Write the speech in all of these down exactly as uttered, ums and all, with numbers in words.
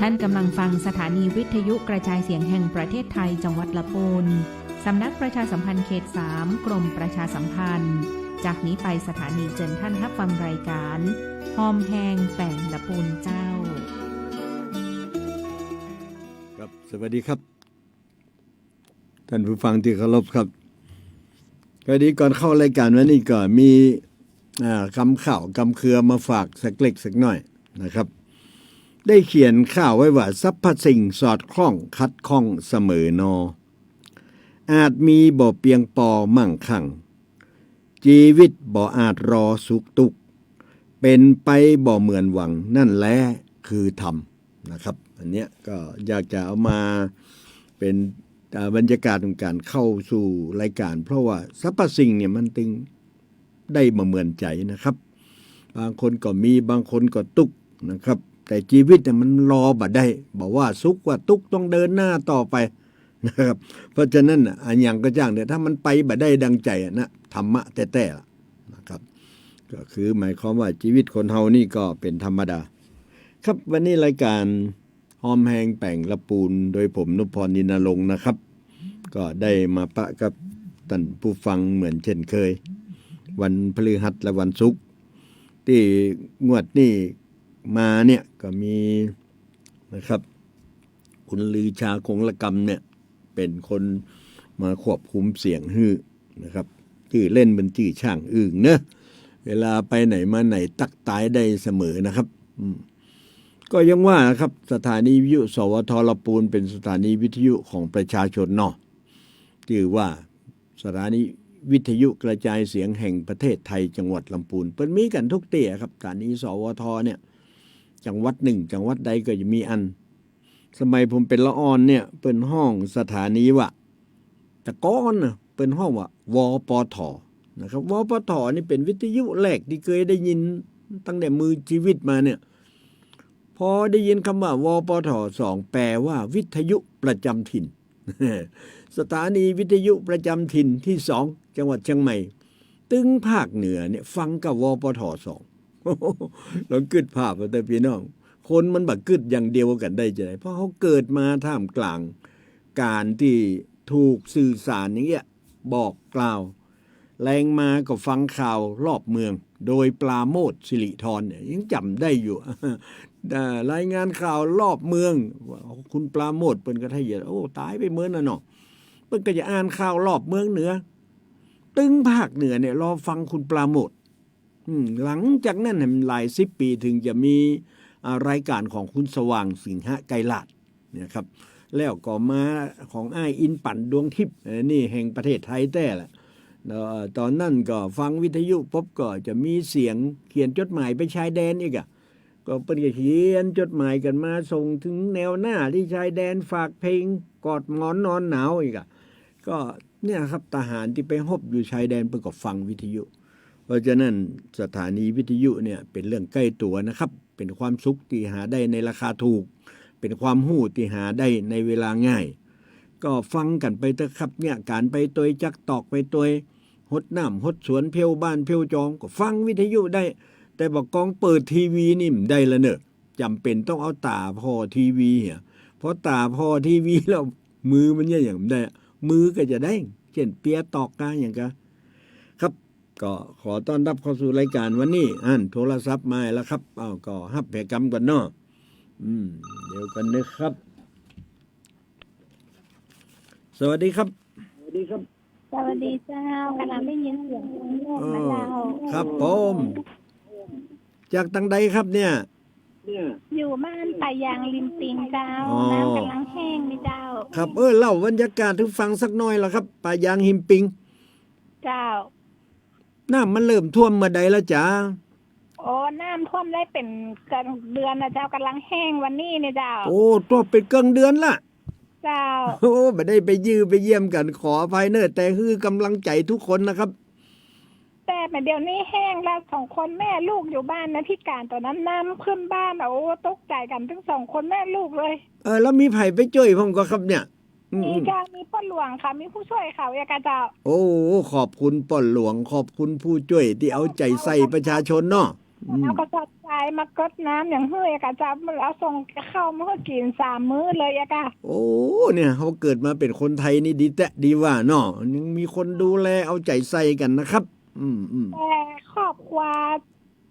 ท่านกำลังฟังสถานีวิทยุกระจายเสียงแห่งประเทศไทย จังหวัดละปูน สำนักประชาสัมพันธ์เขตสาม กรมประชาสัมพันธ์ จากนี้ไปสถานีเจิญท่านฮับฟังรายการ ฮอมแฮงแป๋งละปูนเจ้า ครับ สวัสดีครับ ท่านผู้ฟังตี้เคารพครับ ก็ดีก่อนเข้ารายการวันนี้ก็มี อ่า กำข่าวกำเครือมาฝากสักเล็กสักน้อยนะครับ ได้เขียนข่าวไว้ว่า สรรพสิ่งสอดคล้องขัดข้องเสมอหนอ อาจมีบ่เปียงปอมั่งคั่ง จีวิตบ่อาจรอสุขตุ๊กข์ เป๋นไปบ่เหมือนหวัง นั่นแหละคือธรรม นะครับ อันเนี้ยก็อยากจะเอามาเป๋น อ่า บรรยากาศของการเข้าสู่รายการ เพราะว่าสรรพสิ่งเนี่ยมันตึงได้บ่เหมือนใจ๋นะครับ บางคนก็มี บางคนก็ตุ๊กข์นะครับ แต่จีวิตเนี่ยมันรอบ่ได้ บ่ว่าสุขว่าตุ๊กข์ต้องเดินหน้าต่อไปนะครับ เพราะฉะนั้นน่ะ อะหยังก็จ้างเนี่ย ถ้ามันไปบ่ได้ดังใจ๋อะนะ ธรรมะแต๊ๆ ล่ะนะครับ ก็คือหมายความว่าจีวิตคนเฮานี่ก็เป๋นธรรมดา ครับ วันนี้รายการฮอมแฮงแป๋งละปูน โดยผม นพพร นินนรงค์นะครับ ก็ได้มาปะกับท่านผู้ฟังเหมือนเช่นเคย วันพฤหัสและวันศุกร์ ตี้งวดนี้มาเนี่ยก็มีนะครับ คุณลือชา คงละกำเนี่ย เป๋นคนมาควบคุมเสียงหื้อนะครับ จื้อเล่นเปิ้นจื้อช่างอึ่งเนอะ เวลาไปไหนมาไหนตั๊กตายได้เสมอนะครับ อืม ก็ยังว่านะครับ สถานีวิทยุ สวท ละปูน เป๋นสถานีวิทยุของประชาชนเนาะ จื้อว่าสถานีวิทยุกระจายเสียงแห่งประเทศไทย จังหวัดลำปูน เปิ้นมีกั๋นทุกตี้อะครับ สถานี สวท เนี่ย จังหวัดนึ่ง จังหวัดใดก็จะมีอัน สมัยผมเป๋นละอ่อนเนี่ย เปิ้นฮ้องสถานีว่า แต่ก่อนน่ะ เปิ้นฮ้องว่า วปท นะครับ วปท นี่เป๋นวิทยุแรกตี้เกยได้ยินตั้งแต่มีจีวิตมาเนี่ย พอได้ยินกำว่า วปท สอง แป๋ว่าวิทยุประจำถิ่น สถานีวิทยุประจำถิ่นตี้สอง จังหวัดเจียงใหม่ ตึงภาคเหนือเนี่ยฟังก้า วปท สอง ลองกึ๊ดภาพเอาเต๊อะพี่น้อง คนมันบ่กึ๊ดอย่างเดียวกั๋นได้จะได เพราะเฮาเกิดมาท่ามกลางก๋านตี้ถูกสื่อสารอย่างเงี้ย บอกกล่าว แลงมาก็ฟังข่าวรอบเมือง โดยปราโมชย์ สิริธรเนี่ย ยังจ๋ำได้อยู่ อ่า รายงานข่าวรอบเมือง คุณปราโมชย์เปิ้นก็ถ้าเหยียด โอ้ ต๋ายไปเมินน่ะเนาะ เปิ้นก็จะอ่านข่าวรอบเมืองเหนือ ตึงภาคเหนือเนี่ยรอฟังคุณปราโมชย์ อืม หลังจากนั้นน่ะหลายสิบปี๋ถึงจะมี อ่า รายการของคุณสว่าง สิงหไกรราชเนี่ยครับ แล้วก็มาของอ้ายอินทร์ ปั่นดวงทิพย์ เอ่อ นี่แห่งประเทศไทยแต๊แหละ เอ่อ ต๋อนนั้นก็ฟังวิทยุปุ๊บก็จะมีเสียงเขียนจดหมายไปชายแดนอีกอะ ก็เปิ้นก็เขียนจดหมายกั๋นมาส่งเถิงแนวหน้าตี้ชายแดน ฝากเพลงกอดหมอนนอนหนาวอีกอะ ก็เนี่ยครับ ทหารตี้ไปฮบอยู่ชายแดนเปิ้นก็ฟังวิทยุ เพราะฉะนั้นสถานีวิทยุเนี่ยเป๋นเรื่องใก้ตั๋วนะครับ เป๋นความสุขตี้หาได้ในราคาถูก เป๋นความฮู้ตี้หาได้ในเวลาง่าย ก็ฟังกั๋นไปเต๊อะครับ เนี่ย ก๋านไปตวยจักตอก ไปตวยหดน้ำหดสวน เผี้ยวบ้านเผี้ยวจอง ก็ฟังวิทยุได้ แต่บ่ากองเปิดทีวีนี่บ่ได้ละเนอะ จ๋ำเป๋นต้องเอาต๋าผ่อทีวีเหีย พอต๋าผ่อทีวีแล้ว มือมันเยียะหยังบ่ได้ มือก็จะแด้ง เจ้นเปียตอกกาหยังกา ครับ ก็ขอต้อนรับเข้าสู่รายการวันนี้ อั้นโทรศัพท์มาแล้วครับ อ้าว ก็ฮับแผลกำก่อนเนาะ อืม เดี๋ยวก่อนนะครับ สวัสดีครับ สวัสดีครับ สวัสดีเจ้า กำลังได้ยินเสียงคุณโยกนะเจ้า เออ ครับผม จากตางใดครับเนี่ย อยู่บ้านป่ายางริมปิงเจ้า อ๋อ น้ำกำลังแห้งนี่เจ้า ครับ เออ เล่าบรรยากาศหื้อฟังสักหน่อยละครับ ป่ายางริมปิง เจ้า น้ำมันเริ่มท่วมเมื่อใดละจ๊ะ โอ้ น้ำท่วมได้เป๋นกลางเดือนนะเจ้า กำลังแห้งวันนี้เนี่ยเจ้า โอ้ ท่วมเป๋นเกิ่งเดือนละ เจ้า โอ้ บ่ได้ไปเยี่ยมไปเยี่ยมกั๋น ขออภัยเนอะ แต่หื้อกำลังใจ๋ทุกคนนะครับ แต่เดี๋ยวนี้แห้งแล้ว สองคนแม่ลูกอยู่บ้านนะ พิการต๋อนนั้น น้ำขึ้นบ้านอะ โอ้ ตกใจ๋กั๋นตึงสองคนแม่ลูกเลย เออ แล้วมีใผไปจ้วยพ่องก่อครับเนี่ย อืม มีเจ้า มีป้อหลวงค่ะ มีผู้จ้วยเขาเอกอะเจ้า โอ้ ขอบคุณป้อหลวง ขอบคุณผู้จ้วยตี้เอาใจ๋ใส่ประชาชนเนาะ อืม เอากระสอบทรายมากดน้ำอย่างหื้ออะกะเจ้า เอาส่งข้าวมาหื้อกิ๋นสามมื้อเลยอะกะ โอ้ เนี่ย เฮาเกิดมาเป๋นคนไทยนี่ดีแต๊ดีว่าเนาะ ยังมีคนดูแลเอาใจ๋ใส่กั๋นนะครับ อืม อืม แต่ครอบครัว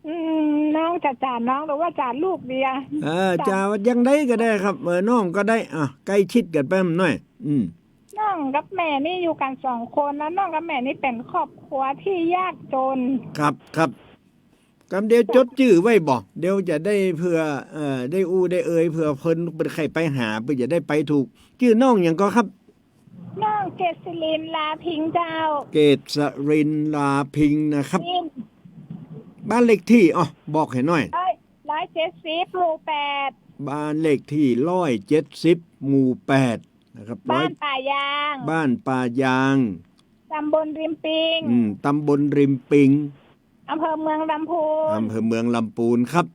อืม น้องจ๋า จ๋าน้องหรือว่าจ๋าลูกดีอะ เออ จ๋า จ๋าว่าจั่งใดก็ได้ครับ เออ น้องก็ได้ อ่ะ ใก้ชิดกั๋นไปหน่อย อืม น้องกับแม่นี่อยู่กั๋นสองคน แล้วน้องกับแม่นี่เป๋นครอบครัวตี้ยากจน ครับ ครับ กำเดียวจ๋ดจื้อไว้บ่ เดี๋ยวจะได้เผื่อ เอ่อ ได้อู้ได้เอ่ย เผื่อเปิ้น เปิ้นใค่ไปหา เปิ้นจะได้ไปถูก จื้อน้องหยังก่อครับ น้องเกศริน ลาพิงค์เจ้า เกศริน ลาพิงค์นะครับ พิงค์ บ้านเลขตี้ อ้อ บอกหื้อหน่อย ร้อย ร้อยเจ็ดสิบ หมู่แปด บ้านเลขตี้ ร้อยเจ็ดสิบ หมู่แปด นะครับ บ้านป่ายาง บ้านป่ายาง ตำบลริมปิง อืม ตำบลริมปิง อำเภอเมืองลำพูน อำเภอเมืองลำพูนครับ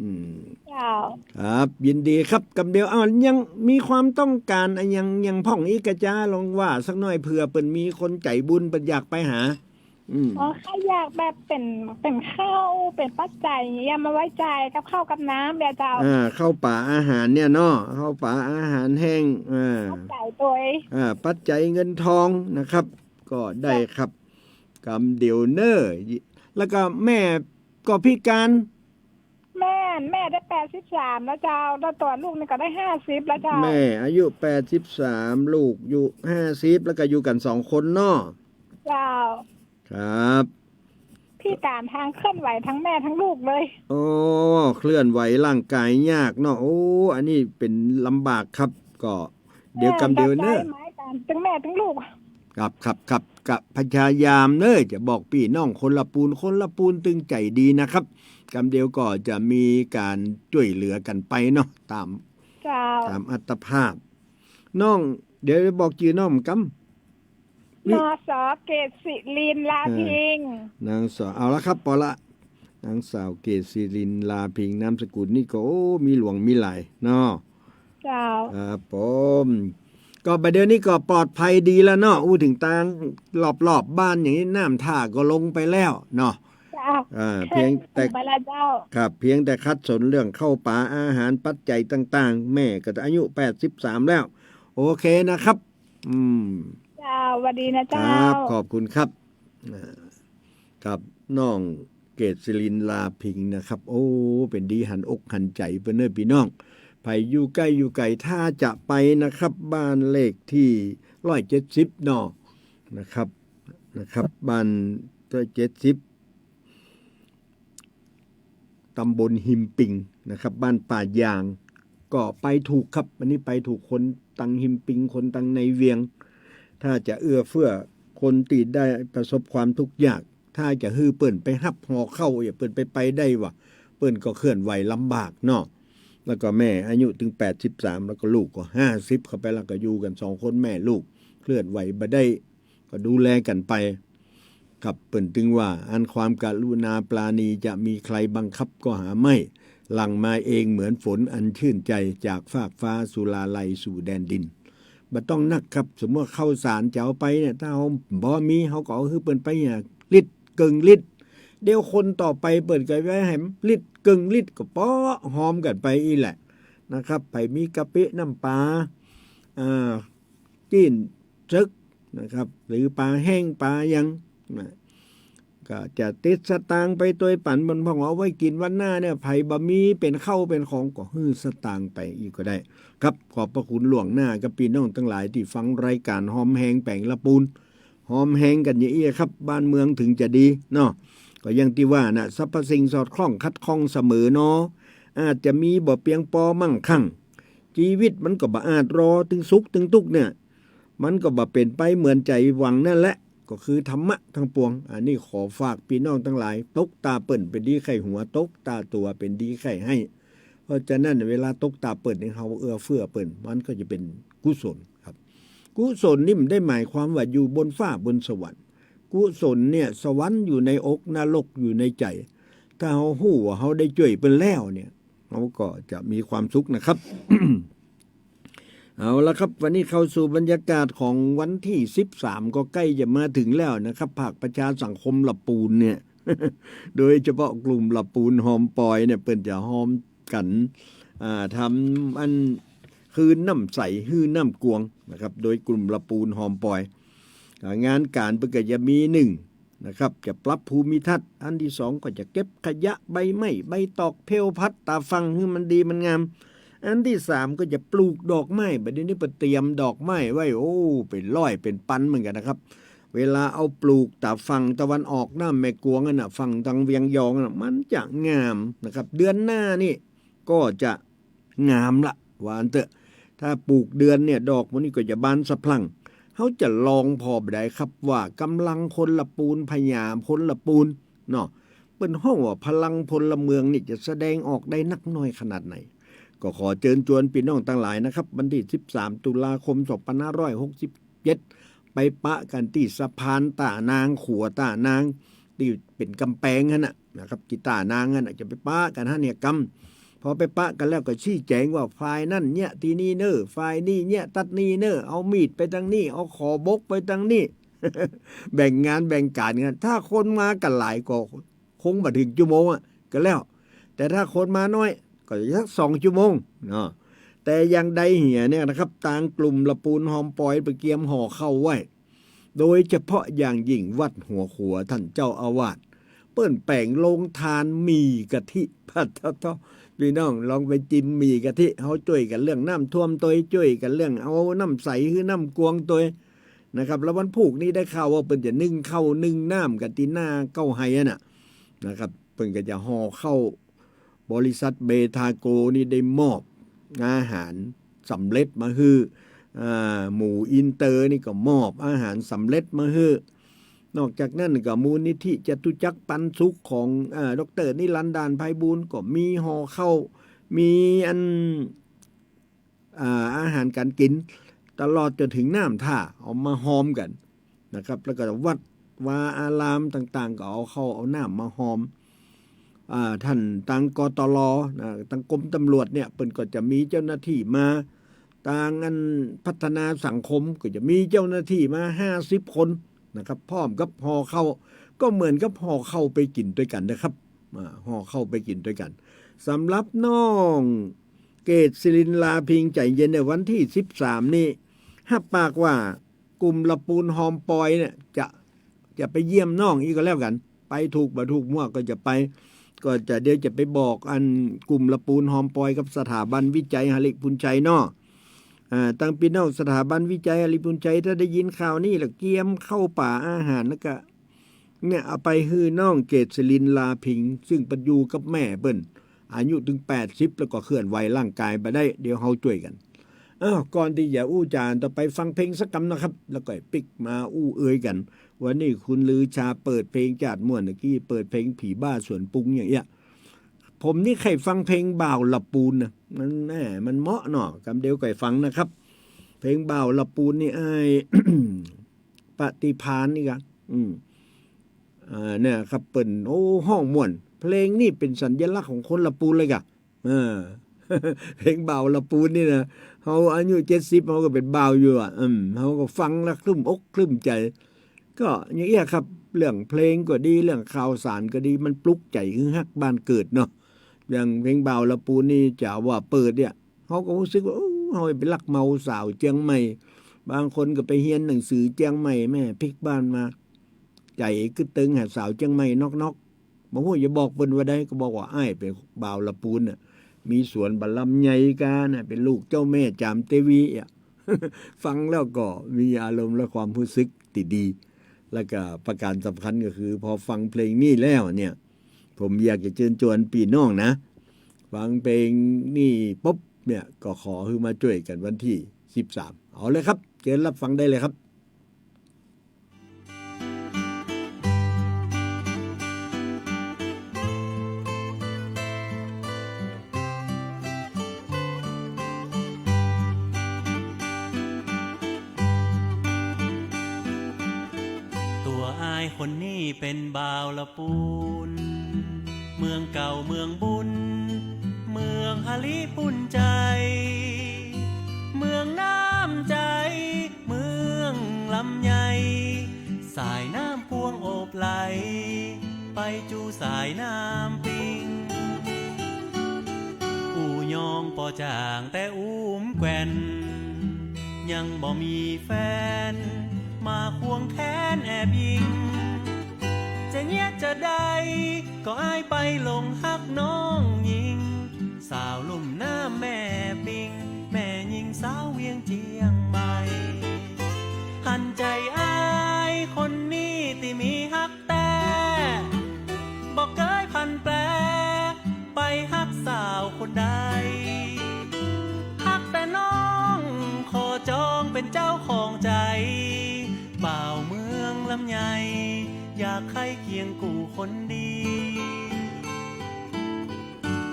อืม เจ้า ครับ ยินดีครับ กำเดียว อ้าว ยังมีความต้องก๋านอะหยัง หยังพ่องอีกกะจ๊ะ ลองว่าสักหน่อย เผื่อเปิ้นมีคนใจ๋บุญ เปิ้นอยากไปหา อืม อ๋อ ใค่อยากแบบเป๋น เป๋นข้าว เป๋นปัจจัยอย่างเงี้ย มาไว้จ่ายกับข้าวกับน้ำเนี่ยเจ้า อ่า ข้าวป๋าอาหารเนี่ยเนาะ ข้าวป๋าอาหารแห้ง อ่า ปัจจัยตวย อ่า ปัจจัยเงินทองนะครับ ก็ได้ครับ กำเดียวเน่อ แล้วก็แม่ก็พิการ แม่น แม่ได้แปดสิบสามแล้วเจ้า แล้วตั๋วลูกนี่ก็ได้ห้าสิบแล้วเจ้า แม่อายุแปดสิบสาม ลูกอยู่ห้าสิบ แล้วก็อยู่กั๋นสองคนเนาะ เจ้า ครับ พิการตางเคลื่อนไหวทั้งแม่ทั้งลูกเลย โอ้ เคลื่อนไหวร่างก๋ายยากเนาะ โอ้ อันนี้เป๋นลำบากครับ ก็ เดี๋ยวกำเดียวเน่อ แม่น ตังแม่ตังลูก ครับ ครับ ครับ กะพยายามเน่อ จะบอกปี้น้องคนละปูน คนละปูนตึงใจ๋ดีนะครับ กำเดียวก็จะมีก๋านจ้วยเหลือกั๋นไปเนาะ ต๋าม เจ้า ต๋ามอัตภาพ น้อง เดี๋ยวบอกจื้อน้องกำ น.ส. เกศริน ลาพิงค์ เออ นางสาว เอาละครับ ปอละ นางสาวเกศริน ลาพิงค์ นามสกุลนี่ก็ โอ้ มีหลวงมีหลายเนาะ เจ้า ครับผม ก็บ่าเดี่ยวนี้ก็ปลอดภัยดีแล้วเนาะ อู้เถิงตางรอบๆ บ้านอย่างนี้ น้ำท่าก็ลงไปแล้วเนาะ เจ้า อ่า เพียงแต่ ลงไปแล้วเจ้า ครับ เพียงแต่ขัดสนเรื่องข้าวป๋าอาหารปัจจัยต่างๆ แม่ก็อายุแปดสิบสามแล้ว โอเคนะครับ อืม เจ้า หวัดดีนะเจ้า ครับ ขอบคุณครับ อ่า ครับ น้องเกศริน ลาพิงค์นะครับ โอ้ เป๋นดีหันอกหันใจ๋เปิ้นเน่อปี้น้อง ใผอยู่ใก้อยู่ไก๋ ถ้าจะไปนะครับ บ้านเลขตี้ ร้อยเจ็ดสิบ เนาะ นะครับ นะครับ บ้าน ร้อยเจ็ดสิบ ตำบลฮิมปิงนะครับ บ้านป่ายาง ก็ไปถูกครับ อันนี้ไปถูก คนตังฮิมปิง คนตังในเวียง ถ้าจะเอื้อเฟื้อคนตี้ได้ประสบความทุกข์ยาก ถ้าจะหื้อเปิ้นไปฮับห่อข้าว อย่าเปิ้นไปไปได้วะ เปิ้นก็เคลื่อนไหวลำบากเนาะ แล้วก็แม่อายุเถิงแปดสิบสาม แล้วก็ลูกก็ห้าสิบเข้าไปแล้ว ก็อยู่กั๋นสองคนแม่ลูก เคลื่อนไหวบ่ได้ ก็ดูแลกั๋นไป ครับ เปิ้นตึงว่า อันความกรุณาปราณีจะมีใครบังคับก็หาไม่ หลั่งมาเองเหมือนฝนอันชื่นใจ จากฟากฟ้าสุราลัยสู่แดนดิน บ่ต้องนักครับ สมมุติว่าข้าวสารจะเอาไปเนี่ย ถ้าเฮาบ่มี เฮาก็เอาหื้อเปิ้นไปเนี่ย ลิตรเกิ่งลิตร เดี๋ยวคนต่อไปเปิ้นก็ไปแหม ลิตรเกิ่งลิตร ก็ปอฮอมกั๋นไปอี้แหละนะครับ ใผมีกะปิน้ำป๋า อ่า จี๊นเสิกนะครับ หรือป๋าแห้งป๋าหยังนะ ก็จะติดสตางค์ไปตวยปั๋นเปิ้นพ่อง เอาไว้กิ๋นวันหน้าเนี่ย ใผบ่มีเป๋นข้าวเป๋นของก็หื้อสตางค์ไปอี้ก็ได้ ครับ ขอบพระคุณล่วงหน้ากับปี้น้องตังหลายตี้ฟังรายก๋านฮอมแฮงแป๋งละปูน ฮอมแฮงกั๋นอย่างอี้ครับ บ้านเมืองเถิงจะดีเนาะ ก็อย่างตี้ว่าน่ะ สรรพสิ่งสอดคล้องขัดข้องเสมอเนาะ อาจจะมีบ่เปียงปอมั่งคั่ง จีวิตมันก็บ่อาจรอเถิงสุขเถิงตุ๊กข์เนี่ย มันก็บ่เป๋นไปเหมือนใจ๋หวังนั่นแหละ ก็คือธรรมะตังปวง อันนี้ขอฝากปี้น้องตังหลาย ตกตาเปิ้นเป๋นดีใค่หัว ตกตาตั๋วเป๋นดีใค่ไห้ เพราะฉะนั้นเวลาตกตาเปิ้นนี่ เฮาเอื้อเฟื้อเปิ้น มันก็จะเป๋นกุศลครับ กุศลนี่มันได้หมายความว่าอยู่บนฟ้าบนสวรรค์ กุศลเนี่ย สวรรค์อยู่ในอก นรกอยู่ในใจ๋ ถ้าเฮาฮู้ว่าเฮาได้จ้วยเปิ้นแล้วเนี่ย เฮาก็จะมีความสุขนะครับ เอาละครับ วันนี้เข้าสู่บรรยากาศของวันตี้สิบสาม ก็ใก้จะมาเถิงแล้วนะครับ ภาคประชาสังคมละปูนเนี่ย โดยเฉพาะกลุ่มละปูนฮอมปอยเนี่ย เปิ้นจะฮอมกั๋น อ่า ทำอันคืนน้ำใสหื้อน้ำกวงนะครับ โดยกลุ่มละปูนฮอมปอย อ่า งานก๋านเปิ้นก็จะมีหนึ่งนะครับ จะปรับภูมิทัศน์ อันตี้สองก็จะเก็บขยะใบไม้ใบตอกเพลพัดต๋าฝั่งหื้อมันดีมันงาม อันตี้สามก็จะปลูกดอกไม้ บัดนี้เปิ้นเตรียมดอกไม้ไว้ โอ้ เป๋นร้อยเป๋นปันเหมือนกั๋นนะครับ เวลาเอาปลูกต๋าฝั่งตะวันออกน้ำแม่กวงนั่นน่ะ ฝั่งตางเวียงยองน่ะ มันจะงามนะครับ เดือนหน้านี่ก็จะงามละ ว่าอั้นเต๊อะ ถ้าปลูกเดือนเนี่ย ดอกมันนี่ก็จะบานสะพรั่ง เฮาจะลองผ่อบ่ได้ครับ ว่ากำลังคนละปูน พญาคนละปูนเนาะ เปิ้นฮ้องว่าพลังพลเมืองนี่จะแสดงออกได้นักน้อยขนาดไหน ก็ขอเจิญจวนปี้น้องตังหลายนะครับ วันตี้สิบสามตุลาคมสองพันห้าร้อยหกสิบเจ็ด ไปปะกั๋นตี้สะพานต้านาง ขัวต้านาง ตี้เป๋นก๋ำแปงหั้นน่ะนะครับ ตี้ต้านางหั้นน่ะ จะไปปะกั๋นหั้นเนี่ยกำ พอไปปะกั๋นแล้วก็ชี้แจ๋งว่าฝ่ายนั้นเยียะตี้นี่เน่อ ฝ่ายนี้เยียะตั๊ดนี่เน่อ เอามีดไปตางนี้ เอาขอบบกไปตางนี้ แบ่งงานแบ่งก๋านกั๋น ถ้าคนมากั๋นหลายก็คงบ่เถิงจั่วโมงอะ ก็แล้ว แต่ถ้าคนมาน้อยก็สักสองจั่วโมงเนาะ แต่อย่างใดเหียเนี่ยนะครับ ตางกลุ่มละปูนฮอมปอยเปิ้นเกียมห่อข้าวไว้ โดยเฉพาะอย่างยิ่งวัดหัวขัวต้านเจ้าอาวาส เปิ้นแป๋งโฮงตานหมี่กะทิ พะเต๊า ปี้น้องลองไปจิมหมี่กะทิ เฮาจ้วยกั๋นเรื่องน้ำท่วมตวย จ้วยกั๋นเรื่องเอาน้ำใสหื้อน้ำกวงตวยนะครับ แล้ววันพูกนี้ได้ข่าวว่าเปิ้นจะนึ่งข้าวนึ่งน้ำกั๋นตี้หน้าเก๊าไฮอะน่ะนะครับ เปิ้นก็จะห่อข้าว บริษัทเบทาโกนี่ได้มอบอาหารสำเร็จมาหื้อ อ่า หมู่อินเตอร์นี่ก็มอบอาหารสำเร็จมาหื้อ นอกจากนั้นก็มูลนิธิจตุจักรปันสุขของ อ่า ดอกเตอร์นิรันดร์ ด่านไพบูลย์ก็มีห่อข้าว มีอัน อ่า อาหารก๋านกิ๋น ตลอดจ๋นเถิงน้ำท่า เอามาฮอมกั๋นนะครับ แล้วก็วัดวาอารามต่างๆ ก็เอาข้าวเอาน้ำมาฮอม อ่า ต้านตาง กตร นะ ตางกรมตำรวจเนี่ย เปิ้นก็จะมีเจ้าหน้าตี้มา ตางอันพัฒนาสังคมก็จะมีเจ้าหน้าตี้มาห้าสิบคนนะครับ พร้อมกับห่อข้าว ก็เหมือนกับห่อข้าวไปกิ๋นตวยกั๋นนะครับ อ่า ห่อข้าวไปกิ๋นตวยกั๋น สำหรับน้องเกศศิรินทร์ ลาพิงค์ ใจ๋เย็น ในวันตี้สิบสามนี่ ฮับปากว่า กลุ่มละปูนฮอมปอยเนี่ย จะ จะไปเยี่ยมน้องอี้ก็แล้วกั๋น ไปถูกบ่ถูกมั่วก็จะไป ก็จะ เดี๋ยวจะไปบอกอันกลุ่มละปูนฮอมปอยกับสถาบันวิจัยหริภุญชัยเนาะ อ่า ตางปี้น้องสถาบันวิจัยหริภุญชัย ถ้าได้ยินข่าวนี้แล้วเกียมข้าวป๋าอาหารแล้วก็ เนี่ย เอาไปหื้อน้องเกศศิรินทร์ ลาพิงค์ ซึ่งปั๋นอยู่กับแม่เปิ้น อายุเถิงแปดสิบแล้วก็เคลื่อนไหวร่างก๋ายบ่ได้ เดี๋ยวเฮาจ้วยกั๋น อ้าว ก่อนตี้จะอู้จ๋าต่อไปฟังเพลงสักกำนะครับ แล้วก็ปิ๊กมาอู้เอยกั๋น วันนี้คุณลือชาเปิดเพลงจาดม่วน เมื่อกี้เปิดเพลงผีบ้าสวนปรุงอย่างเอี้ย ผมนี่ใค่ฟังเพลงบ่าวละปูนนะ มันแหม มันเหมาะเนาะ กำเดียวใค่ฟังนะครับ เพลงบ่าวละปูนนี่อ้าย ปฏิภาณนี่กะ อืม อ่า เนี่ยครับ เปิ้น โอ้ ฮ้องม่วน เพลงนี่เป๋นสัญลักษณ์ของคนละปูนเลยกะ เออ เพลงบ่าวละปูนนี่นะ เฮาอายุเจ็ดสิบ เฮาก็เป๋นบ่าวอยู่อะ อืม เฮาก็ฟังแล้วคลึ้มอกคลึ้มใจ๋ ก็อย่างเอี้ยครับ เรื่องเพลงก็ดี เรื่องข่าวสารก็ดี มันปลุกใจ๋หื้อฮักบ้านเกิดเนาะ อย่างเพลงบ่าวละปูนนี่จ๋าว่าเปิดเนี่ย เฮาก็ฮู้สึกว่า โอ้ เฮาไปลักเหมาสาวเจียงใหม่ บางคนก็ไปเฮียนหนังสือเจียงใหม่ แม่พลิกบ้านมา ใจ๋กึ๊ดตึงหาสาวเจียงใหม่นอกๆ บ่ฮู้จะบอกเปิ้นว่าใด ก็บอกว่าอ้ายเป๋นบ่าวละปูนน่ะ มีสวนบ่าลำไยกาน่ะ เป๋นลูกเจ้าแม่จามเตวีอะ ฟังแล้วก็มีอารมณ์และความฮู้สึกตี้ดี แล้วก็ประก๋านสำคัญก็คือ พอฟังเพลงนี้แล้วเนี่ย ผมอยากจะเจิญจวนปี้น้องนะ ฟังเพลงนี้ปุ๊บเนี่ย ก็ขอหื้อมาจ้วยกั๋นวันตี้สิบสาม เอาเลยครับ เจิญรับฟังได้เลยครับ ตั๋วอ้ายคนนี้เป๋นบ่าวละปูน เมืองเก่าเมืองบุญ เมืองหริภุญชัย เมืองน้ำใจ๋ เมืองลำไย สายน้ำกว้างโอบไหล ไปจู๋สายน้ำปิง อู้ยองป้อจ้างแต่อุ้มแก่น ยังบ่มีแฟน มาควงแขนแอบอิง จะเยียะจะใด ก็อ้ายไปหลงฮักน้องญิง สาวลุ่มน้ำแม่ปิง แม่ญิงสาวเวียงเจียงใหม่ หันใจ๋อ้ายคนนี้ตี้มีฮักแต๊ บ่เกยผันแปร ไปฮักสาวคนใด ฮักแต่น้อง ขอจองเป๋นเจ้าของใจ๋ บ่าวเมืองลำไย อยากใค่เคียงกู่คนดี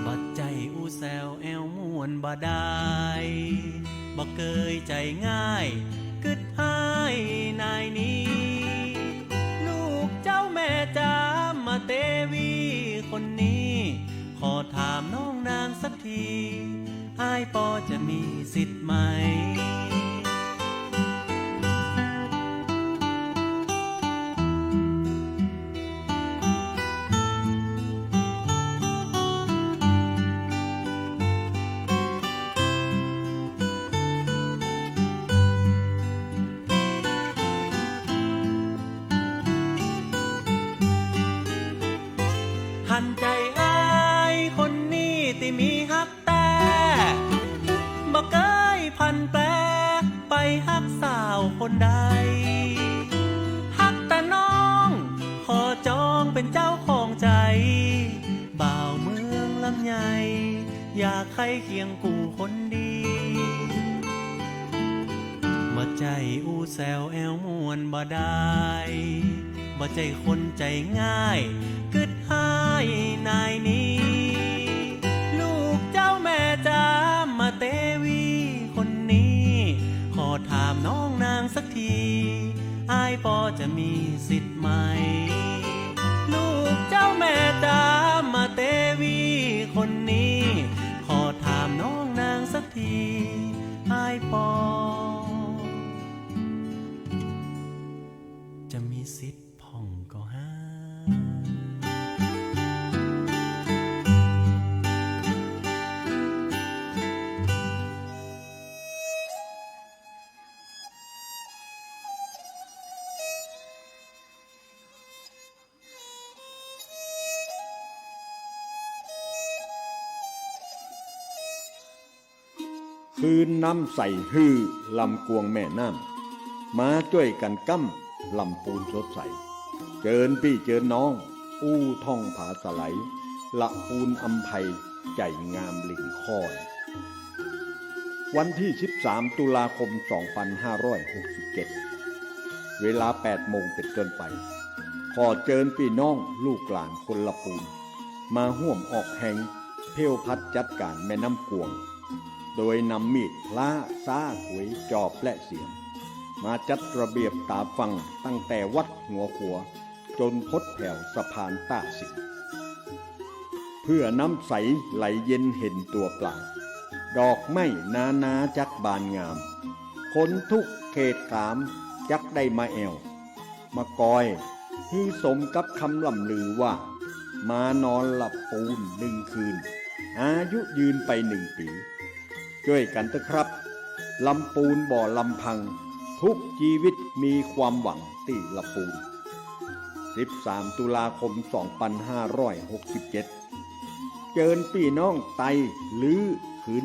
บ่ใจ้อู้แซวแอวม่วนบ่ดาย บ่เกยใจ๋ง่าย กึ๊ดฮ้ายนายนี้ ลูกเจ้าแม่จ๋ามาเตวีคนนี้ ขอถามน้องนางสักที อ้ายปอจะมีสิทธิ์ไหม หันใจ๋อ้ายคนนี้ตี้มีฮัก แต๊ บ่เกยผันแปร ไปฮักสาวคนใด ฮักแต่น้อง ขอจองเป๋นเจ้าของใจ๋ บ่าวเมืองลำไย อยากใค่เคียงกู่คนดี บ่ใจ้อู้แซวแอวม่วนบ่ดาย บ่ใจ้คนใจ๋ง่าย กึ๊ดฮ้ายนายนี้ ลูกเจ้าแม่จ๋ามาเตวีคนนี้ ขอถามน้องนางสักที อ้ายปอจะมีสิทธิ์ไหม ลูกเจ้าแม่จ๋ามาเตวีคนนี้ ขอถามน้องนางสักที อ้ายปอ จะมีสิทธิ์พ่องก่อฮ้า คืนน้ำใสหื้อลำกวงแม่น้ำ มาจ้วยกั๋นก้ำลำปูนสดใส เจิญปี้เจิญน้อง อู้ท่องผาสะไหล ละปูนอำไพ ใจ๋งามลิ่งค่อย วันตี้สิบสามตุลาคมสองปันห้าร้อยหกสิบเจ็ด เวลาแปดโมงเป๋นต้นไป ขอเจิญปี้น้องลูกหลานคนละปูน มาฮ่วมออกแฮงเพลวพลัดจัดก๋านแม่น้ำกวง โดยนำมีดพล้า ซ้า ขวย จอบ และเสียม มาจัดระเบียบต๋าฝั่งตั้งแต่วัดหัวขัว จ๋นพดแผวสะพานต้าสิงห์ เปื้อน้ำใสไหลเย็นเห็นตั๋วปลา ดอกไม้นานาจักบานงาม คนทุกข์เขตขามจักได้มาแอ่ว มากอย หื้อสมกับกำล่ำลือว่า มานอนหลับปูนนึ่งคืน อายุยืนไปนึ่งปี๋ จ้วยกั๋นเต๊อะครับ ลำปูนบ่ลำพัง ทุกจีวิตมีความหวังตี้ลำปูน สิบสามตุลาคมสองปันห้าร้อยหกสิบเจ็ด เจิญปี้น้องไต ลือ ขืน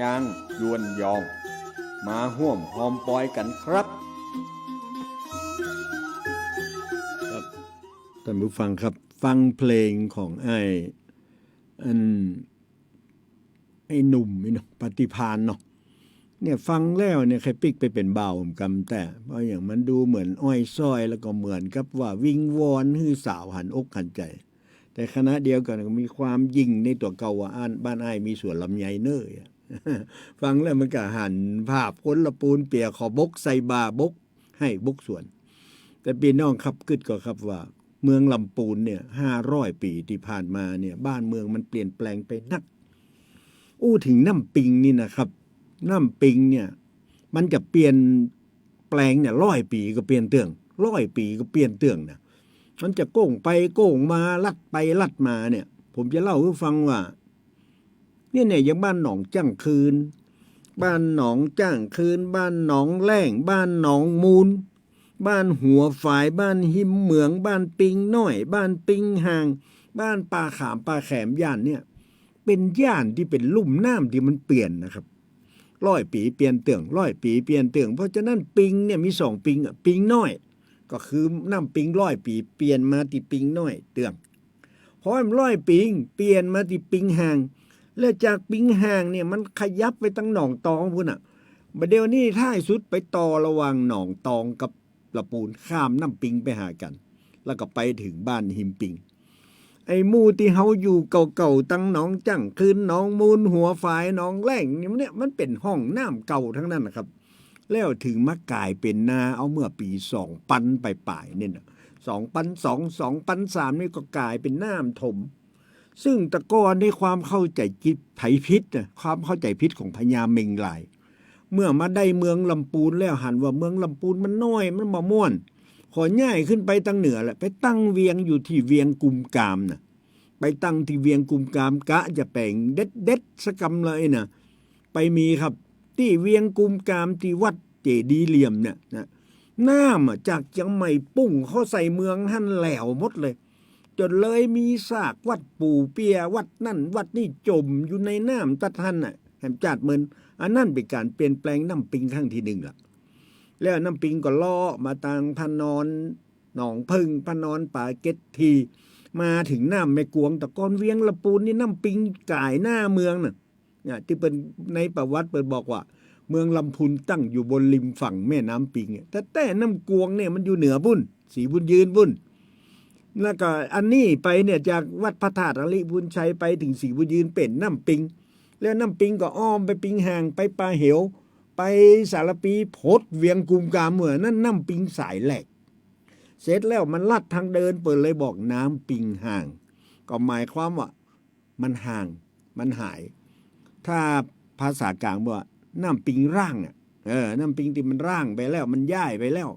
ยาง ยวน ยอง มาฮ่วมฮอมปอยกั๋นครับ ครับ ต้านผู้ฟังครับ ฟังเพลงของอ้าย อัน ไอ้หนุ่มนี่เนาะ ปฏิภาณเนาะ เนี่ยฟังแล้วเนี่ยใค่ปิ๊กไปเป๋นบ่าวเหมือนกั๋น แต่เพราะอย่างมันดูเหมือนอ้อยส้อย แล้วก็เหมือนกับว่าวิงวอนหื้อสาวหันอกหันใจ๋ แต่ขณะเดียวกั๋นก็มีความยิ่งในตั๋วเก่าว่า อันบ้านอ้ายมีสวนลำไยเน่อ ฟังแล้วมันก็หันภาพคนละปูนเปียก เขาบกใส่บ่า บกไฮ่บกสวน แต่ปี้น้องครับ กึ๊ดก่อครับว่า เมืองลำปูนเนี่ย ห้าร้อยปี๋ตี้ผ่านมาเนี่ย บ้านเมืองมันเปลี่ยนแปลงไปนัก อู้เถิงน้ำปิงนี่นะครับ น้ำปิงเนี่ย มันจะเปลี่ยนแปลงเนี่ย ร้อยปี๋ก็เปลี่ยนเตื้อง ร้อยปี๋ก็เปลี่ยนเตื้องนะ มันจะโก้งไปโก้งมา ลัดไปลัดมาเนี่ย ผมจะเล่าหื้อฟังว่า เนี่ย เนี่ย อย่างบ้านหนองจ้างคืน บ้านหนองจ้างคืน บ้านหนองแล่ง บ้านหนองมูล บ้านหัวฝาย บ้านหิมเหมือง บ้านปิงน้อย บ้านปิงห่าง บ้านป่าขาม ป่าแขม ย่านเนี่ย เป๋นย่านตี้เป๋นลุ่มน้ำตี้มันเปลี่ยนนะครับ ร้อยปี๋เปลี่ยนเตื้อง ร้อยปี๋เปลี่ยนเตื้อง เพราะฉะนั้นปิงเนี่ยมีสองปิงอะ ปิงน้อย ก็คือน้ำปิงร้อยปี๋ เปลี่ยนมาตี้ปิงน้อยเตื้อง พอมันร้อยปี๋ เปลี่ยนมาตี้ปิงห่าง แล้วจากปิงห่างเนี่ยมันขยับไปตังหนองตองปู้นน่ะ บ่าเดี่ยวนี้ท้ายสุดไปต่อระหว่างหนองตองกับละปูน ข้ามน้ำปิงไปหากั๋น แล้วก็ไปเถิงบ้านหิมปิง ไอ้หมู่ตี้เฮาอยู่เก่าๆ ตังหนองจ้างคืน หนองมูล หัวฝาย หนองแล่ง เนี่ย มันเป๋นฮ่องน้ำเก่าตังนั้นนะครับ แล้วเถิงมาก๋ายเป๋นนาเอาเมื่อปี๋สองปันป๋ายๆ เนี่ยนะ สองปันสอง สองปันสาม นี่ก็ก๋ายเป๋นน้ำถม ซึ่งแต่ก่อนในความเข้าใจ๋ผิดนะ ความเข้าใจ๋ผิดของพญาเม็งราย เมื่อมาได้เมืองลำปูนแล้วหันว่าเมืองลำปูนมันน้อย มันบ่ม่วน ขอย้ายขึ้นไปตังเหนือแหละ ไปตั้งเวียงอยู่ตี้เวียงกุมกามน่ะ ไปตั้งตี้เวียงกุมกาม กะจะแป๋งเด็ดๆ สักกำเลยน่ะ ไปมีครับ ตี้เวียงกุมกาม ตี้วัดเจดีย์เหลี่ยมเนี่ยนะ น้ำอะจากเจียงใหม่ปุ้งเข้าใส่เมืองหั้นแหลวหมดเลย จ๋นเลยมีซากวัตถุเปี้ย วัดนั่นวัดนี่จ๋มอยู่ในน้ำตั๊ดหั้นน่ะ แหมจ๋าดเมิน อันนั้นเป๋นก๋านเปลี่ยนแปลงน้ำปิงครั้งตี้นึ่งละ แล้วน้ำปิงก็เลาะมาตางพระนอนหนองผึ้ง พระนอนป่าเก็ดที มาเถิงน้ำแม่กวง แต่ก่อนเวียงละปูนนี่น้ำปิงก๋ายหน้าเมืองน่ะ เนี่ย ตี้เปิ้น ในประวัติเปิ้นบอกว่า เมืองลำพูนตั้งอยู่บนริมฝั่งแม่น้ำปิงอะ แต่ แต่น้ำกวงเนี่ยมันอยู่เหนือปู้น ศรีบุญยืนปู้น แล้วก็อันนี้ไปเนี่ย จากวัดพระธาตุอริพุนชัยไปเถิงศรีบุญยืนเป๋นน้ำปิง แล้วน้ำปิงก็อ้อมไปปิงห่าง ไปป่าเหว ไปสารภี พดเวียงกุมกาม เมื่อนั้นน้ำปิงสายแรก เสร็จแล้วมันลัดตางเดิน เปิ้นเลยบอกน้ำปิงห่าง ก็หมายความว่า มันห่าง มันหาย ถ้าภาษากลางบอกว่าน้ำปิงร้างอะ เออ น้ำปิงตี้มันร้างไปแล้ว มันย้ายไปแล้ว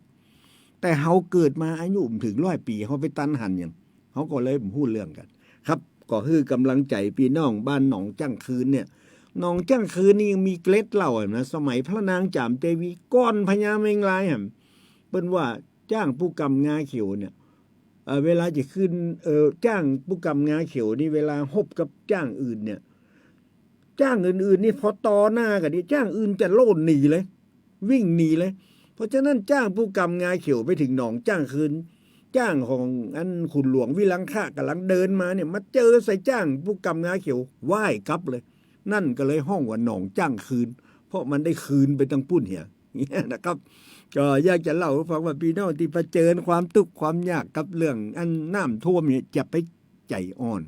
แต่เฮาเกิดมาอายุบ่เถิงร้อยปี๋ เฮาไปตันหันหยัง เฮาก็เลยบ่ฮู้เรื่องกั๋น ครับ ก็หื้อกำลังใจ๋ปี้น้องบ้านหนองจ้างคืนเนี่ย หนองจ้างคืนนี่ยังมีเกล็ดเล่าอะนะ สมัยพระนางจามเทวี ก่อนพญาเม็งรายหั้น เปิ้นว่า จ้างปู๊กำงาเขียวเนี่ย เอ่อ เวลาจะขึ้น เอ่อ จ้างปู๊กำงาเขียวนี่ เวลาฮบกับจ้างอื่นเนี่ย จ้างอื่นๆ นี่พอต่อหน้ากั๋นนี่ จ้างอื่นจะโล่นหนีเลย วิ่งหนีเลย เพราะฉะนั้นจ้างปู๊กำงาเขียวไปเถิงหนองจ้างคืน จ้างของอันขุนหลวงวิรังคะก่ำลังเดินมาเนี่ย มาเจอใส่จ้างปู๊กำงาเขียว ว่ายกลับเลย นั่นก็เลยฮ้องว่าหนองจ้างคืน เพราะมันได้คืนไปตังปู้นเหีย เนี่ยนะครับ ก็อยากจะเล่าหื้อฟังว่าปี้น้องตี้เผจิญความตุ๊กข์ความยากกับเรื่องอันน้ำท่วมเนี่ย จะไปใจ๋อ่อน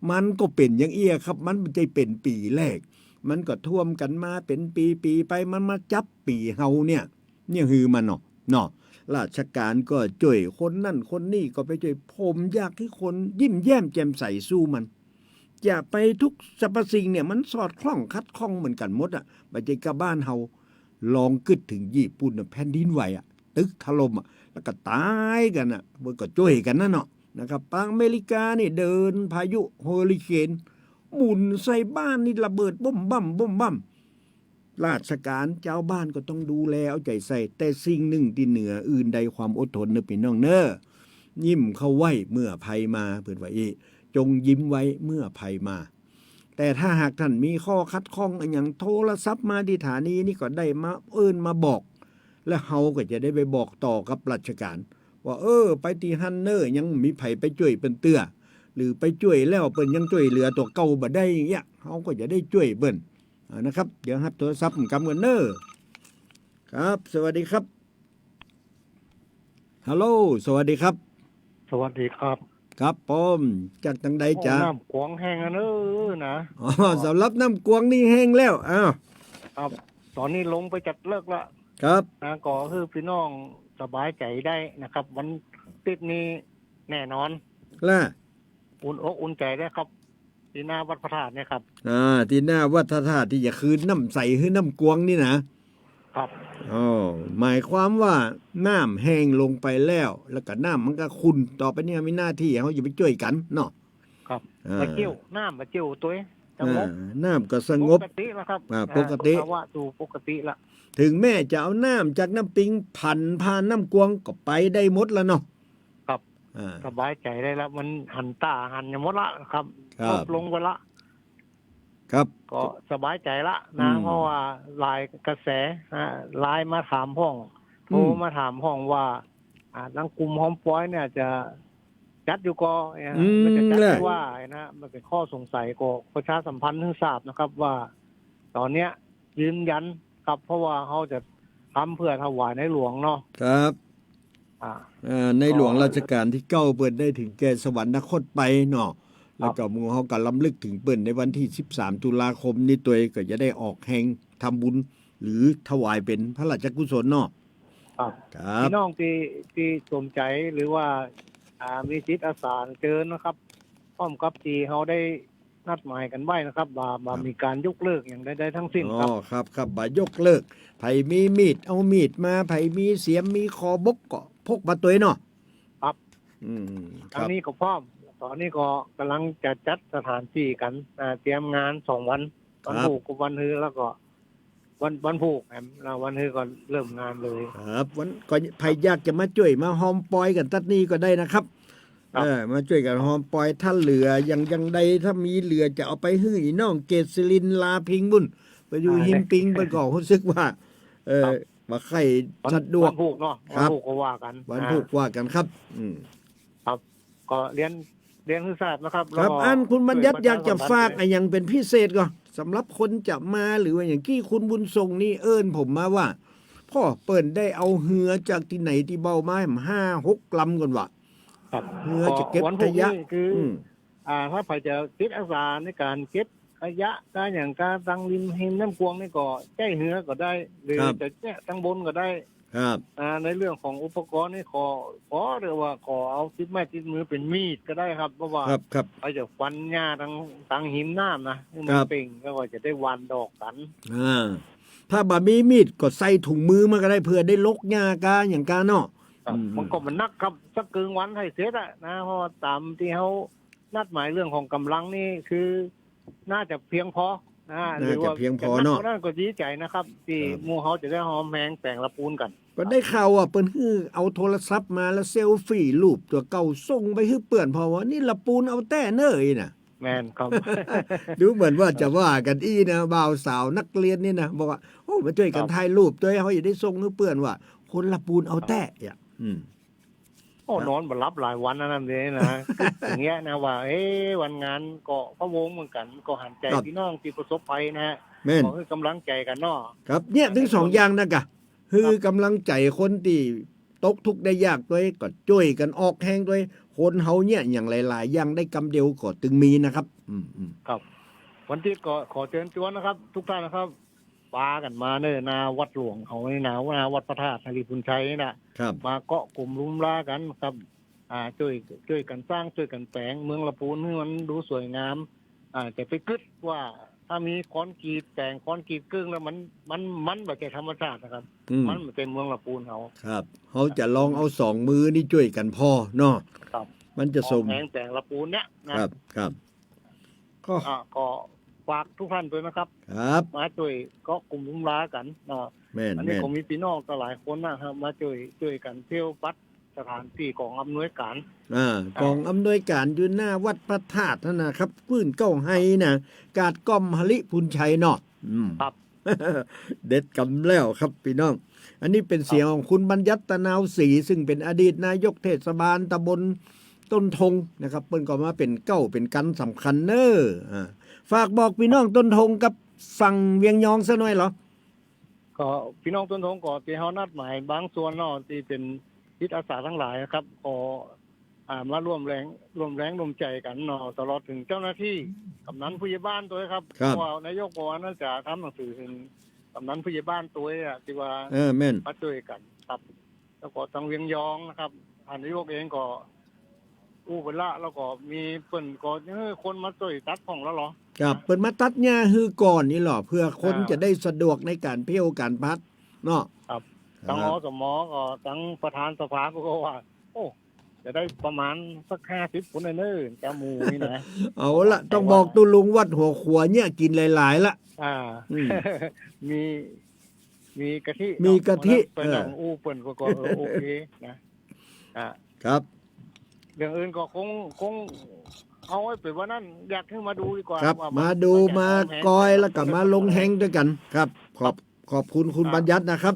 มันก็เป๋นอย่างเอี้ยครับ มันบ่ใจ้เป๋นปี๋แรก มันก็ท่วมกั๋นมาเป๋นปี๋ๆ ไป มันมาจับปี๋เฮาเนี่ย เนี่ยหื้อมันเนาะ เนาะ ราชก๋านก็จ้วย คนนั้นคนนี้ก็ไปจ้วย ผมอยากหื้อคนยิ้มแย้มแจ่มใสสู้มัน จะไปทุกสรรพสิ่งเนี่ย มันสอดคล้องขัดข้องเหมือนกั๋นหมดอะ บ่ใจ้ก้าบ้านเฮา ลองกึ๊ดเถิงญี่ปุ่นน่ะ แผ่นดินไหวอะ ตึกถล่มอะ แล้วก็ต๋ายกั๋นอะ เปิ้นก็จ้วยกั๋นนั่นเนาะ นะครับ ปางอเมริกานี่เดินพายุเฮอริเคน หมุนใส่บ้านนี่ระเบิดบ้มบั้มบ้มบั้ม ราชก๋านจาวบ้านก็ต้องดูแลเอาใจ๋ใส่ แต่สิ่งนึ่งตี้เหนืออื่นใดความอดทนเน่อปี้น้องเน่อ ยิ้มเข้าไว้เมื่อภัยมา เปิ้นว่าอี้ จงยิ้มไว้เมื่อภัยมา แต่ถ้าหากต้านมีข้อขัดข้องอะหยัง โทรศัพท์มาตี้สถานีนี่ก็ได้มาเอิ้นมาบอก แล้วเฮาก็จะได้ไปบอกต่อกับราชก๋าน ว่า เออ ไปตี้หั้นเน่อ ยังมีใผไปจ้วยเปิ้นเตื้อ หรือไปจ้วยแล้วเปิ้นยังจ้วยเหลือตั๋วเก่าบ่ได้อย่างเงี้ย เฮาก็จะได้จ้วยเปิ้น อ่า นะครับ เดี๋ยวฮับโทรศัพท์กำก่อนเน่อ ครับ สวัสดีครับ ฮัลโหล สวัสดีครับ สวัสดีครับ ครับผม จากตางใดจ๊ะ โอ้ น้ำกวางแห้งอะเน่อนะ อ๋อ สำหรับน้ำกวางนี่แห้งแล้ว อ้าว ครับ ต๋อนนี้ลงไปจัดเลิกละ ครับ นะ ก็หื้อปี้น้องสบายใจ๋ได้นะครับ วันอาติ๊ดนี้แน่นอน ล่ะ อุ่นอกอุ่นใจ๋ได้ครับ ตี้หน้าวัดพระธาตุเนี่ยครับ อ่า ตี้หน้าวัดพระธาตุตี้จะคืนน้ำใสหื้อน้ำกวางนี่นะ ครับ อ๋อ หมายความว่าน้ำแห้งลงไปแล้ว แล้วก็น้ำมันก็ขุ่น ต่อไปนี้มีหน้าตี้เฮาจะไปจ้วยกั๋นเนาะ ครับ อ่า บ่าเจียว น้ำบ่าเจียวตวย สงบ อ่า น้ำก็สงบ ปกติแล้วครับ อ่า อ่า ปกติ สภาวะสู่ปกติละ เถิงแม้จะเอาน้ำจากน้ำปิงผ่าน ผ่านน้ำกวงก็ไปได้หมดแล้วเนาะ ครับ อ่า สบายใจ๋ได้ละ มันหันต้าหันอย่างหมดละครับ ครับ ลดลงไปละ ครับ ก็สบายใจ๋ละนะ อืม เพราะว่าหลายกระแสนะ ไลน์มาถามพ่อง โทร อืม มาถามพ่องว่า อ่า ตังกลุ่มฮอมปอยเนี่ยจะจัดอยู่ก่อ อืม มันจะจัด แหละ ไม่ว่านะ มันเป๋นข้อสงสัย ก็ประชาสัมพันธ์หื้อทราบนะครับ ว่าต๋อนเนี้ยยืนยันครับ เพราะว่าเฮาจะทำเพื่อถวายในหลวงเนาะ ครับ อ่า เอ่อ ในหลวง ก็ รัชกาลตี้เก้าเปิ้นได้เถิงแก่สวรรคตไปเนาะ ครับ แล้วก็หมู่เฮาก็รำลึกเถิงเปิ้นในวันตี้สิบสามตุลาคมนี้ตวย ก็จะได้ออกแฮงทำบุญ หรือถวายเป๋นพระราชกุศลเนาะ ครับ ครับ พี่น้องตี้ ตี้สนใจ๋หรือว่า อ่า มีจิตอาสาเจิญนะครับ พร้อมกับตี้เฮาได้นัดหมายกั๋นไว้นะครับ ว่า ว่า ครับ มีก๋านยกเลิกอย่างใดๆ ทั้งสิ้นครับ อ๋อ ครับ ครับ บ่ายกเลิก ใผมีมีดเอามีดมา ใผมีเสียมมีขอบบกก็พกมาตวยเนาะ ครับ อืม ครั อัน บ นี้ก็พร้อม ต๋อนนี้ก็ก๋ำลังจะจัดสถานตี้กั๋น อ่า เตรียมงานสองวัน ครับ วันพูกกับวันฮือ แล้วก็วัน วันพูกแหม แล้ววันฮือก็เริ่มงานเลย ครับ วัน ก็ใผอยากจะมาจ้วยมาฮอมปอยกั๋นตั๊ดนี้ก็ได้นะครับ ครับ เออ มาจ้วยกั๋นฮอมปอย ถ้าเหลืออย่าง อย่างใด ถ้ามีเหลือจะเอาไปหื้ออี้น้องเกศรินทร์ ลาพิงบุญ ไปอยู่ อ่า ฮิมปิง เปิ้นก็ฮู้สึกว่า เออ ครับ บ่ใค่สะดวก วันพูกเนาะ ครับ วันพูกก็ว่ากั๋น วันพูก อ่า ว่ากั๋นครับ อืม ครับ ก็เรียน เรียนหื้อทราบนะครับ ครับ แล้วก็ อันคุณบัญญัติ ช่วยประชาสัมพันธ์ อยากจะฝากอะหยังเป๋นพิเศษก่อ สำหรับคนจะมาหรือว่าอย่างกี้ คุณบุญส่งนี่เอิ้นผมมาว่า พ่อเปิ้นได้เอาเฮือจากตี้ไหนตี้เบามาแหมห้าหกลำก่อนว่ะ ครับ เฮือจะเก็บ ก็วันพูก ขยะ นี่คือ อืม อ่า ถ้าใผจะจิตอาสาในก๋านเก็บขยะ ก๋านอย่างก๋านตังริม ฮิมน้ำกวงนี่ก็ใจ๊เฮือก็ได้ หรือ ครับ จะเนี่ยตังบนก็ได้ ครับ อ่า ในเรื่องของอุปกรณ์นี่ขอ ขอเรียกว่าขอเอาติดไม้ติดมือเป๋นมีดก็ได้ครับ เพราะว่า ครับ ครับ ใผจะฟันหญ้าตัง ตังฮิมน้ำนะ หื้อมัน ครับ เป่ง แล้วก็จะได้หว่านดอกกั๋น อ่า ถ้าบ่มีมีดก็ใส่ถุงมือมาก็ได้ เผื่อได้ลกหญ้าก้าอย่างก้าเนาะ ครับ อืม มันก็บ่หนักครับ สักเกิ่งวันหื้อเสร็จอะนะ เพราะว่าต๋ามตี้เฮานัดหมายเรื่องของก๋ำลังนี่คือ น่าจะเพียงพอนะ น่าจะเพียงพอเนาะ หรือว่าจะหนักกว่านั้นก็ดีใจ๋นะครับ ตี้ ครับ หมู่เฮาจะได้ฮอมแฮงแป๋งละปูนกั๋น ก็ได้ข่าวว่าเปิ้นหื้อเอาโทรศัพท์มาแล้วเซลฟี่รูปตั๋วเก่าส่งไปหื้อเปื้อน เพราะว่านี่ละปูนเอาแต๊เน่ออี้นะ แม่นครับ ดูเหมือนว่าจะว่ากั๋นอี้นะ บ่าวสาวนักเรียนนี่นะ บอกว่า โอ้ มาจ้วยกั๋น ครับ ถ่ายรูปตวย เฮาจะได้ส่งหื้อเปื้อนว่า คนละปูนเอาแต๊อะ อืม โอ้ ครับ นอนบ่หลับหลายวันอันนั้นเลยนะ อย่างเงี้ยนะ ว่า เอ๊ะ วันงานก็พะวงเหมือนกั๋น ก็หันใจ๋ ครับ พี่น้องตี้ประสบภัยนะฮะ แม่น ก็หื้อก๋ำลังใจ๋กั๋นเนาะ ครับ เนี่ย อันนี้ ตึงสองอย่างนะกะ หื้อ ครับ ก๋ำลังใจ๋คนตี้ตกทุกข์ได้ยากตวย ก็จ้วยกั๋นออกแฮงตวย คนเฮาเนี่ยอย่างหลายๆ อย่างได้กำเดียวก็ตึงมีนะครับ อืม อืม ครับ วันตี้ก็ขอเจิญจวนนะครับ ทุกท่านนะครับ ปากั๋นมาเน่อ หน้าวัดหลวงเฮานี่นะ หน้าวัดพระธาตุหริภุญชัยนี่นะ ครับ มาเกาะกลุ่มรุมลากั๋นครับ อ่า จ้วย จ้วยกั๋นสร้าง จ้วยกั๋นแป๋งเมืองละปูนหื้อมันดูสวยงาม อ่า จะไปกึ๊ดว่าถ้ามีคอนกรีตแป๋งคอนกรีตเกิ่งแล้วมัน มัน มันบ่ใจ้ธรรมชาตินะครับ อืม มันบ่ใจ้เมืองละปูนเฮา ครับ เฮาจะลองเอาสองมือนี่จ้วยกั๋นพอเนาะ ครับ มันจะสม ฮอมแฮงแป๋งละปูนเนี่ยนะ ครับ ครับ ก็ อ่า ก็ฝากทุกท่านตวยนะครับ ครับ มาจ้วยเกาะกลุ่มรุมลากั๋นเนาะ แม่น อันนี้ แม่น ก็มีพี่น้องตั้งหลายคนนะครับ มาจ้วย จ้วยกั๋นเที่ยวปัดสถานตี้ก๋องอำนวยก๋าน อ่า อ่า ก๋องอำนวยก๋านอยู่หน้าวัดพระธาตุหั้นนะครับ ปื้นเก๊าไฮนะ กาดก้อมหริภุญชัยเนาะ อืม ครับ เด็ดกำแล้วครับพี่น้อง อันนี้เป๋นเสียงของคุณบัญญัติ ตะนาวศรี ซึ่งเป๋นอดีตนายกเทศบาลตำบลต้นทงนะครับ เปิ้นก็มาเป๋นเก๊าเป๋นกั๋นสำคัญเน่อ อ่า ฝากบอกพี่น้องต้นทงกับฝั่งเวียงยองสักหน่อยเหรอ ก็พี่น้องต้นทงก็ตี้เฮานัดหมายบางส่วนเนาะ ตี้เป๋นจิตอาสาตังหลายนะครับ ก็ อ่า มาร่วมแฮง ร่วมแฮงร่วมใจ๋กั๋นเนาะ ตลอดเถิงเจ้าหน้าตี้ กำนันผู้ใหญ่บ้านตวยครับ ครับ เพราะว่านายกบอกว่าน่าจะทำหนังสือเถิงกำนันผู้ใหญ่บ้านตวยอะ ตี้ว่า เออ แม่น มาจ้วยกั๋นครับ แล้วก็ตังเวียงยองนะครับ ท่านนายกเองก็อู้ไปละ แล้วก็มีเปิ้นก็ เออ คนมาจ้วยตัดพ่องแล้วเหรอ ครับ เปิ้นมาตัดหญ้าหื้อก่อนนี่เหรอ เพื่อคน อ่า จะได้สะดวกในก๋านเที่ยวก๋านพัด เนาะ ครับ ตัง ครับ อสม ก็ตังประธานสภาก็ว่า โอ้ จะได้ประมาณสักห้าสิบคนเน่อ เจ้าหมู่นี่นะ เอาละ แต่ว่า ต้องบอกตุ๊ลุงวัดหัวขัวเนี่ยกิ๋นหลายๆ ละ อ่า อืม มี มีกะทิ มีกะทิ เนาะ เปิ้น เออ อู้เปิ้นก็ ก็ เออ โอเคนะ อ่ะ ครับ เรื่องอื่นก็คง คงเอาไว้เป๋นวันนั้น อยากหื้อมาดูดีกว่า ครับ ว่ามัน มาดู มันจะ มา หอมแหง กอย แล้วก็มาลงแฮงด้วยกั๋น ครับ ขอบ ขอบคุณคุณ ครับ บัญญัตินะครับ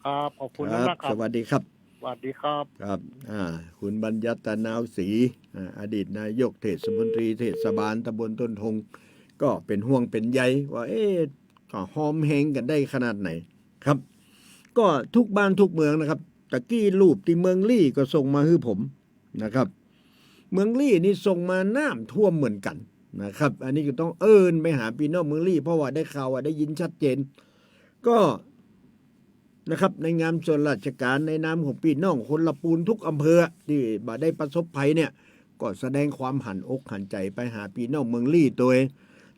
ครับ ขอบคุณ ครับ มากครับ สวัสดีครับ สวัสดีครับ ครับ อ่า คุณบัญญัติ ตานาวศรี อ่า อดีตนายกเทศมนตรีเทศบาลตำบลต้นทง ก็เป๋นห่วงเป๋นใยว่า เอ๊ะ ก็หอมแหงกั๋นได้ขนาดไหน ครับ ก็ทุกบ้านทุกเมืองนะครับ ตะกี้รูปตี้เมืองลี้ก็ส่งมาหื้อผมนะครับ เมืองลี้นี่ส่งมาน้ำท่วมเหมือนกั๋นนะครับ อันนี้ก็ต้องเอิ้นไปหาปี้น้องเมืองลี้ เพราะว่าได้ข่าวว่าได้ยินชัดเจน ก็นะครับ ในนามส่วนราชก๋าน ในนามของปี้น้องคนละปูนทุกอำเภอตี้บ่ได้ประสบภัยเนี่ย ก็แสดงความหันอกหันใจ๋ไปหาปี้น้องเมืองลี้ตวย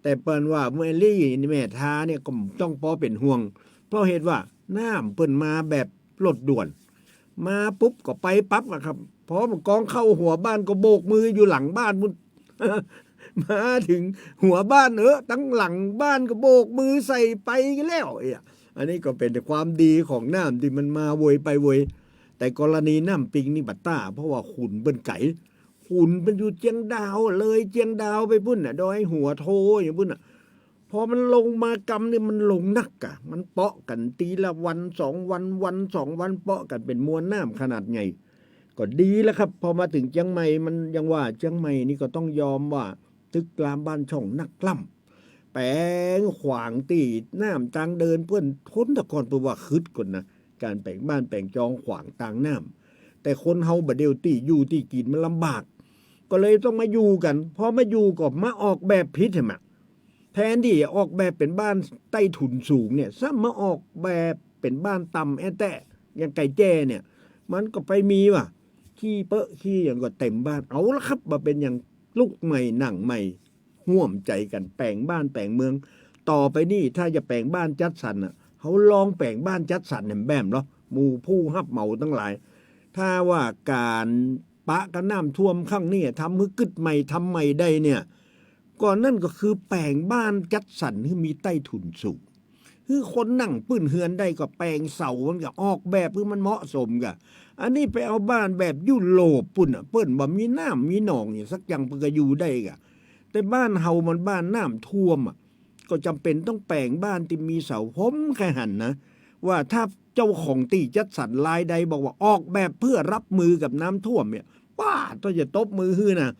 แต่เปิ้นว่าเมืองลี้นี่แม่ทาเนี่ยก็ต้องปอเป๋นห่วง เพราะเหตุว่าน้ำเปิ้นมาแบบรถด่วน มาปุ๊บก็ไปปั๊บอะครับ พอมันกองเข้าหัวบ้านก็โบกมืออยู่หลังบ้านปู้น มาเถิงหัวบ้าน เออ ตังหลังบ้านก็โบกมือใส่ไปแล้ว เอ๊ะ อันนี้ก็เป๋นความดีของน้ำตี้มันมาโวยไปโวย แต่กรณีน้ำปิงนี่บ่ต้า เพราะว่าขุนเปิ้นไก๋ ขุนเปิ้นอยู่เจียงดาว เลยเจียงดาวไปปู้นน่ะ ดอยหัวโทอย่างปู้นน่ะ พอมันลงมากำนี่มันลงนักอะ มันเปาะกั๋นตี้ละวันสองวัน วันสองวัน เปาะกั๋นเป๋นมวลน้ำขนาดใหญ่ ก็ดีแล้วครับ พอมาเถิงเจียงใหม่ มันยังว่าเจียงใหม่นี่ก็ต้องยอมว่าตึกรามบ้านช่องนักล้ำ แป๋งขวางตี้น้ำตางเดินเปิ้นทนตะกอน เปิ้นว่าขึดก่อนนะ ก๋านแป๋งบ้านแป๋งจองขวางตางน้ำ แต่คนเฮาบ่าเดี่ยวตี้อยู่ตี้กิ๋นมันลำบาก ก็เลยต้องมาอยู่กั๋น พอมาอยู่ก็มาออกแบบผิดหั้นมะ แทนตี้จะออกแบบเป๋นบ้านใต้ถุนสูงเนี่ย ซ้ำมาออกแบบเป๋นบ้านต่ำแอะแต๊ อย่างไก่แจ้เนี่ย มันก็ไปมีว่า ขี้เปอะขี้หยังก็เต็มบ้าน เอาละครับ บ่าเป๋นหยัง ลุกใหม่หนังใหม่ ฮ่วมใจ๋กั๋นแป๋งบ้านแป๋งเมือง ต่อไปนี่ถ้าจะแป๋งบ้านจัดสรรน่ะ เฮาลองแป๋งบ้านจัดสรรแหมแบ้มเหลอ หมู่ผู้ฮับเหมาตังหลาย ถ้าว่าก๋านปะกั๋นน้ำท่วมครั้งนี้ ทำหื้อกึ๊ดใหม่ทำใหม่ได้เนี่ย ก่อนนั้นก็คือแป๋งบ้านจัดสรรหื้อมีใต้ถุนสูง หื้อคนนั่งปื้นเฮือนได้ ก็แป๋งเสามันก็ออกแบบหื้อมันเหมาะสมก่ะ อันนี้ไปเอาบ้านแบบยุโรปปู้นน่ะ เปิ้นบ่มีน้ำมีหนองหยังสักอย่าง เปิ้นก็อยู่ได้ก่ะ แต่บ้านเฮามันบ้านน้ำท่วมอะ ก็จ๋ำเป๋นต้องแป๋งบ้านตี้มีเสา ผมเคยหันนะ ว่าถ้าเจ้าของตี้จัดสรรรายใดบอกว่าออกแบบเพื่อรับมือกับน้ำท่วมเนี่ย ป้า ต้องจะตบมือหื้อนะ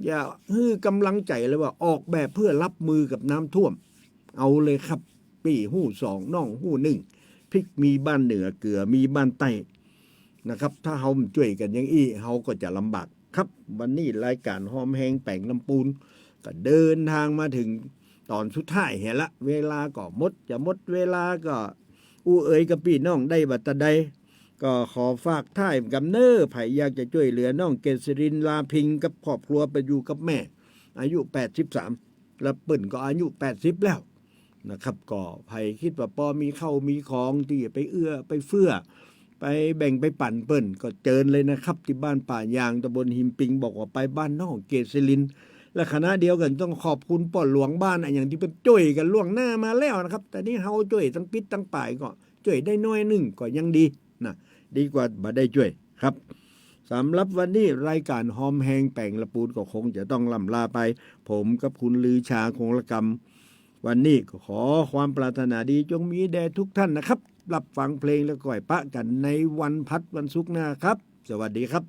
อย่าหื้อก๋ำลังใจ๋เลยว่าออกแบบเพื่อรับมือกับน้ำท่วม เอาเลยครับ ปี้ฮู้สอง น้องฮู้นึ่ง พริกมีบ้านเหนือ เกือมีบ้านใต้นะครับ ถ้าเฮาบ่จ้วยกั๋นอย่างอี้ เฮาก็จะลำบากครับ วันนี้รายก๋านฮอมแฮงแป๋งลำปูน ก็เดินทางมาเถิงต๋อนสุดท้ายหั้นละ เวลาก็หมด จะหมดเวลาก็ อู้เอ๋ยกับปี้น้องได้บ่าตะใด ก็ขอฝากท้ายกำเน่อ ใผอยากจะจ้วยเหลือน้องเกษริน ลาพิงกับครอบครัวไปอยู่กับแม่ อายุแปดสิบสาม แล้วเปิ้นก็อายุแปดสิบแล้วนะครับ ก็ใผกึ๊ดว่าปอมีข้าวมีของตี้จะไปเอื้อไปเฟื้อ ไปแบ่งไปปั๋นเปิ้น ก็เจิญเลยนะครับ ตี้บ้านป่ายาง ตำบลหิมปิง บอกว่าไปบ้านน้องเกษริน และขณะเดียวกั๋นต้องขอบคุณป้อหลวงบ้านอะหยังตี้เปิ้นจ้วยกั๋นล่วงหน้ามาแล้วนะครับ แต่นี่เฮาจ้วยตังปิ๊ดตังป๋ายก็ จ้วยได้น้อยนึ่งก็ยังดีนะ ดีกว่าบ่ได้จ้วยครับ สำหรับวันนี้รายก๋านฮอมแฮงแป๋งละปูนก็คงจะต้องล่ำลาไป ผมกับคุณลือชาคงละกำ วันนี้ก็ขอความปรารถนาดีจงมีแด่ทุกท่านนะครับ รับฟังเพลงแล้วก่อยปะกั๋นในวันพัดวันศุกร์หน้าครับ สวัสดีครับ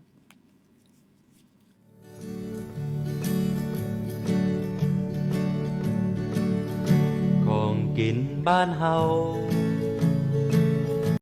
ของกิ๋นบ้านเฮา